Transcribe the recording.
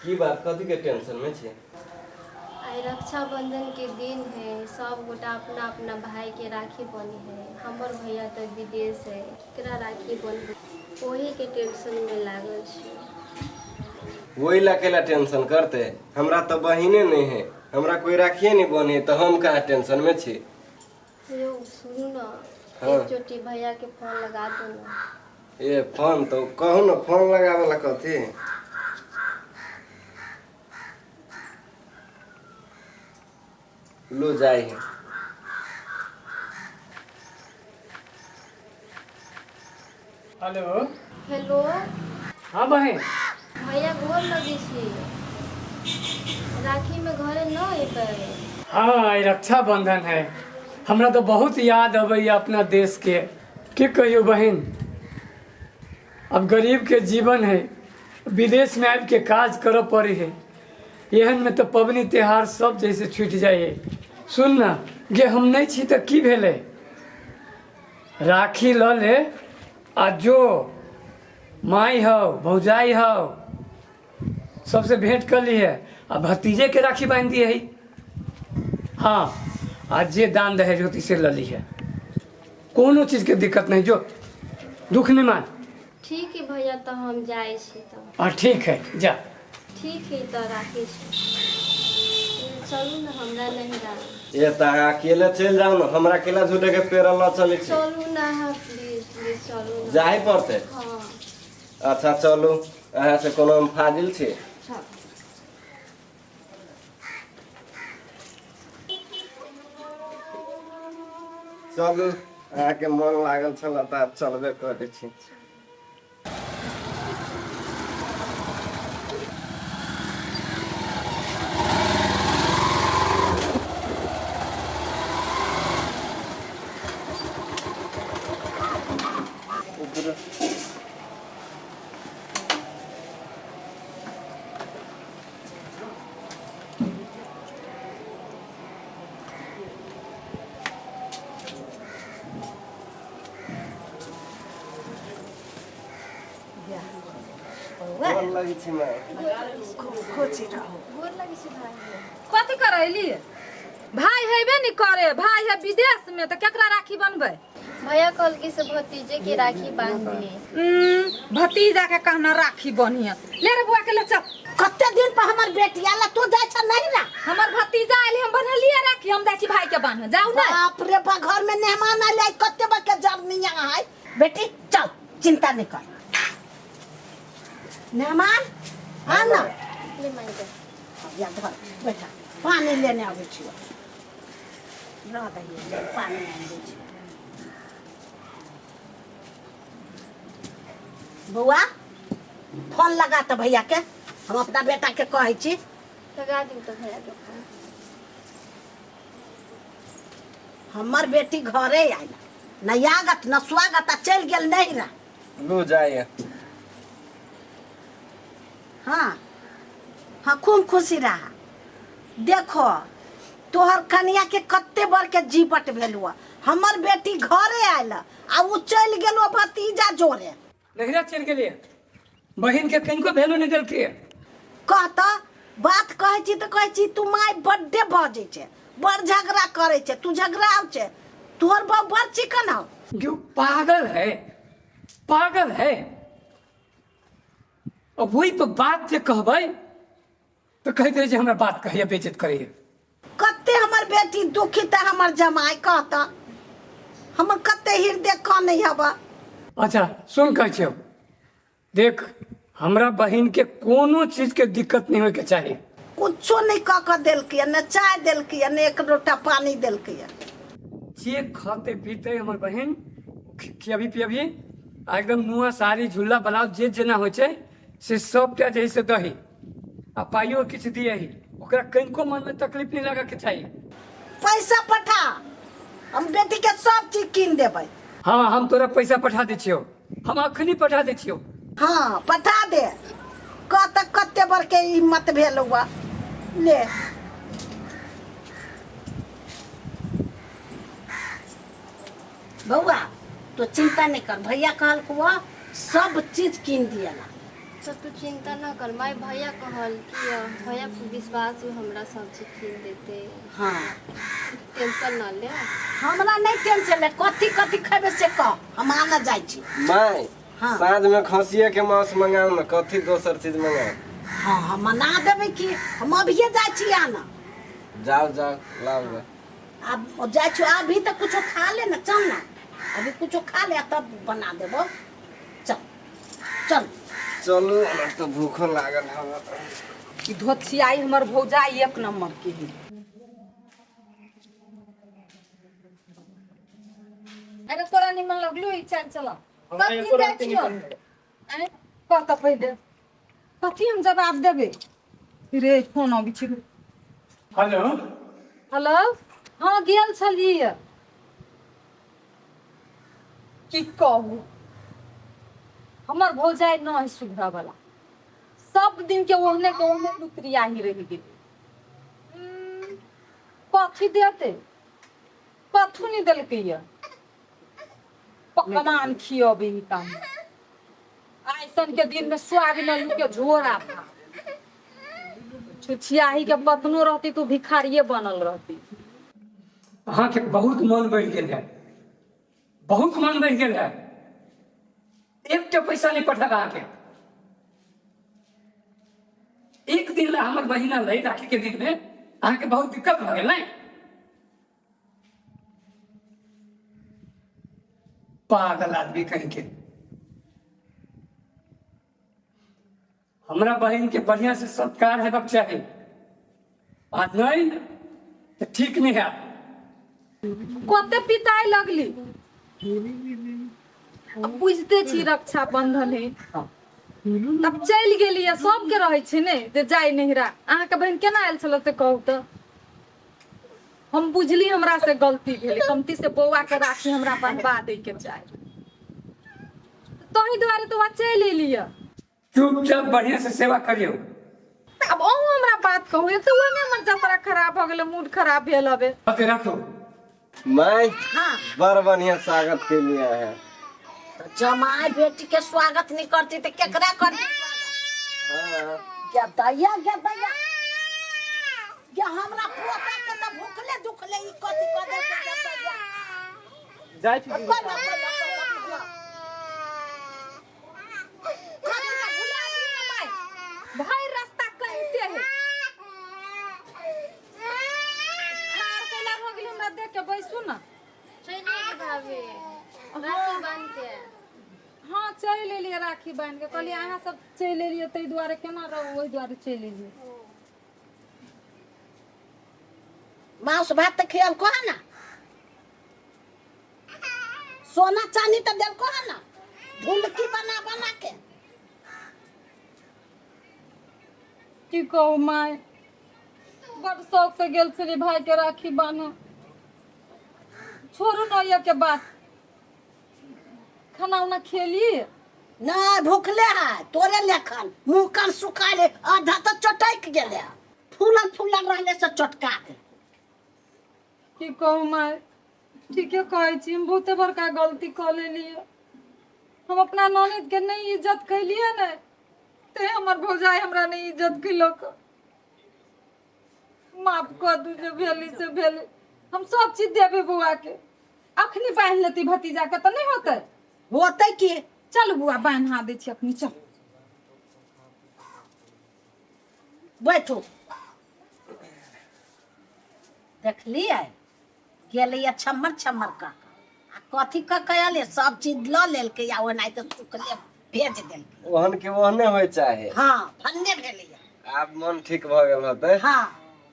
की बात, कथी के टेंशन में छी? आइ रक्षाबंधन के दिन है, सब गोटा अपना अपना भाई के राखी बनी है। हमर भैया तऽ विदेश है, केकरा राखी बन्हबै, ओही के टेंशन में लागल छी। वही ला केला टेंशन करते? हमरा तो बहिने नहीं है, हमरा कोई राखिए नहीं बने तो हम कहाँ टेंशन में छी। यौ सुनू न। हाँ। एक चोटी भैया के फोन लगा दू न। ए फोन तो कहू न, फोन लगावे ला कथी? लो जाए है। हेलो। हेलो। हाँ बहन। भैया गोर लगे छी, राखी में घरे न अयबै? हाँ, आइ रक्षाबंधन है, हमरा तो बहुत याद अबैया अपना देश के। की कहियो बहन, अब गरीब के जीवन है, विदेश में आबि के काज करऽ पड़े है। एहन में तो पबनी त्योहार सब जैसे छूटि जाइ है। सुन न गे, हम नहीं छी तऽ की भेलै, राखी लऽ ले आ जो माई हौ भौजाई हौ सबसे भेंट कर ली है आ भतीजे के राखी बांधि दिए है। हाँ, आ जे दान दहेज होती से लऽ ली है, कोनो चीज के दिक्कत नहीं, जो दुख नहीं मान। ठीक है भैया, तऽ हम जाइ छी तऽ। हाँ ठीक है, जा। ठीक है, तऽ राखै छी। चलू ने हमरा नहिरा। ए तऽ अहाँ अकेले चलि जाउ ने, हमरा अकेला झूठे के पेड़ लऽ चलै छी। चलू ने अहाँ, प्लीज प्लीज चलू ने। जाहे पड़तै? हाँ। अच्छा चलू, अहाँ से कोनो हम फाजिल छी? चल। चलू, अहाँके मन लागल छल तऽ आब चलबे करै छी। गोर लगै छी माय। खोची रहू। गोर लगै छी भाई। कथी करैली? भाई हेबे नहीं करे, भाई है विदेश में, तो केकरा राखी बनबै? भैया कहलकी से भतीजे के राखी बांध दिए। भतीजा के कहना राखी बनिए। ले रे बुआ के ले चल। कते दिन पर हमर बेटी आला, तू जाइ छ नहीं ना? हमर भतीजा आयल, हम बनलिए राखी, हम जाइ छी भाई के बान्ह। जाऊ ना। बाप रे बा, घर में मेहमान आले, कते बा के जरनिया है। बेटी चल, चिंता नहीं कर। मेहमान आ ना। ले माई दे। या धर बैठा, पानी लेने आबै छियो। रह दहिए, पानी आनि दै छियो। बौआ फोन लगा तऽ भैया के, हम अपना बेटा के कहै छी। लगा दियौ तऽ भैया के फोन। हमर बेटी घरे आयल, न आगत न स्वागत, आ चलि गेल नैहरा। लू जाइए। हाँ हाँ, खूब खुशी रहा। देखो तोहर कनिया के कते बड़ के जीपट भेल हुआ, हमर बेटी घरे आयल आ उ चलि गेल भतीजा जोरे। नैहरा चलि गेलियै, बहिन के कनिको वैल्यू नहि देलकै। कह तऽ बात कहै छी तऽ कहै छी तू माय बड्डे बजै छै, बड़ झगड़ा करै छै, तू झगड़ाव छै, तोहर बाप बड़ चिकन हौ। जो पागल है, पागल है। अब वही पर बात जे कहबै तऽ कहैत रहै छै हमरा बात कहैया, बेइज्जत करैया। कते हमर बेटी दुखित है, हमर जमाई कहता हमर कते हृदय कानै हवा। अच्छा सुन, कहै छियौ देख, हमरा बहिन के कोनो चीज के दिक्कत नहीं होय के चाही। कुछो नहीं कऽ कऽ देलकै, ने चाय देलकै, ने एक लोटा पानी देलकै। जे खते पीते हमर बहिन खियाबी पियाबी आ एकदम नुआ साड़ी झूला ब्लाउज जे जेना होइ छै से सबटा जे है से दही आ पाइयो किछु दियही, ओकरा कनिको मनमे तकलीफ नहि लगऽके चाही। पैसा पठा, हम बेटी के सब चीज कीन देबै। हाँ, हम तोरा पैसा पठा दै छियौ, हम अखनी पठा दै छियौ। हाँ पठा दे। कह तक कते बड़ के हिम्मत भेल हुआ। ले बौआ, तो चिंता नहीं कर, भैया कहल हुआ सब चीज कीन दिएला। अच्छा तू चिंता न कर माय, भैया कहल कि भैया पर विश्वास हो, हमरा सब चीज कीन देते। हाँ, टेंशन न ले। हमरा नहीं टेंशन ले, कथी कथी खेबे से कह, हम आना जाइ छी। माय। हाँ। साँझ में खसिया के मांस मंगाओ न, कथी दोसर चीज मंगाओ। हाँ, हम मना देबै कि हम अभिये जाइ छी आना। जाओ जाओ, लाओ गे। अब जाइ छी, अभी तऽ कुछो खा ले ना, चल ना, अभी कुछो खा ले तब बना देबो। चल चल। चलू, हमरा तऽ भूखो लागल हवे। ई धोतियाई हमर भौजाई एक नंबर के है। अरे तोरा निमन लगलो ई चाल चला? कथी जाइ छियौ? आँय, कह तऽ पहिले कथी हम जवाब देबै रे? फोन अबै छै। हेलो। हेलो, हाँ, गेल छलियै। की कहू, हमर भौजाई न है सुधरऽ वाला, सब दिन के ओहने के ओहने लुतरियाही रहि गेलै। कथी देतै? कथू नहि देलकै। ये पकवान खियबै ही काम ऐसन के दिन में सोयाबीन आलू के झोरा था। छुछियाही के कतनो रहती तो भिखारिये बनल रहती। अहाँके बहुत मन बढ़ि गेल है, बहुत मन बढ़ि गेल है। एकटा पैसा नहि पठायब अहाँके। एक दिन ला हमर बहिन आयल रहै राखी के दिन में, अहाँके बहुत दिक्कत भऽ गेल। नहि, पागल आदमी कहीं के। हमरा बहिन के बढ़िया से सत्कार हेबाक चाही, आ नहि तऽ ठीक नहि हैत। कते पिताई लगली। अब बुझते छी रक्षा बंधन है, तब चलि गेलियै। सबके रहै छै ने जे जाय नहिरा। अहाँके बहिन केना आयल छल से कहू तऽ। हम बुझली हमरा से गलती भेलै, कमती से बौआ के राखी हमरा बन्हवा दै के चाही, तही दुआरे तऽ वहाँ चलि एलियै। चुपचाप बढ़िया से सेवा करियौ। आब अहूँ हमरा बात कहू, एक तऽ ओहिने हमर जतरा खराब भऽ गेलै, मूड खराब भेल हबे। अते राखू। माय। हाँ। बड़ बढ़िया स्वागत के लिए है। तो जमाई बेटी के स्वागत नहीं करती तो केकरा करती? हाँ। गे दैया, गे दैया, गे हमरा पोता के तऽ भूखले दुखले ई कथी कऽ देलकै, गे दैया। जाइ छी। कर लो, कर लो, कर लो, कथी ना भुला दी ना माय, भाई रास्ता कहिते है। ठार कैला भऽ गेलै हमरा देख के? बैसू ना। चलि एली भाभी राखी बांध के? हाँ, चलि एलियै राखी बान्हि के। कहलियै अहाँ सब चलि एलियै ताहि दुआरे केना रहू, ओहि दुआरे चलि एलियै। मांस भात तऽ खियलको है ना, सोना चांदी तऽ देलको है ना, ढुलकी बना बना के। की कहू माय, बड़ शौक से गेल छलियै भाई के राखी बान्हे। छोड़ू न ये के बात, खाना उना खेली? नहीं, भूखले है तोरे लेखन, मुंह कान सुखा ले, आधा तऽ चटक गेले, फूलल फूलल रहले से चटका दे। की कहू माय, ठीके कहै छी, हम बहुते बड़का गलती कऽ लेलियै। हम अपना ननद के नहि इज्जत कैलियै ने, ते हमर भौजाई हमरा नहि इज्जत कैलक। माफ कऽ दू, जे भेलै से भेलै। हम सब चीज देबै बौआ के। अखनी बान्हि लेती भतीजा के तऽ नहि होतै? होतै की। चलू बौआ, बान्हा दै छी अखनी, चल। बैठू। देखलियै, गेलैया छम्मर छम्मर कऽ कऽ आ कथी कऽ के एलै? सब चीज लऽ लेलकै आ ओनाहिते सुखले भेज देलकै। ओहन के ओहने होय चाहे। हाँ, भन्ने भेलैया। आब मन ठीक भऽ गेल होतै। हाँ।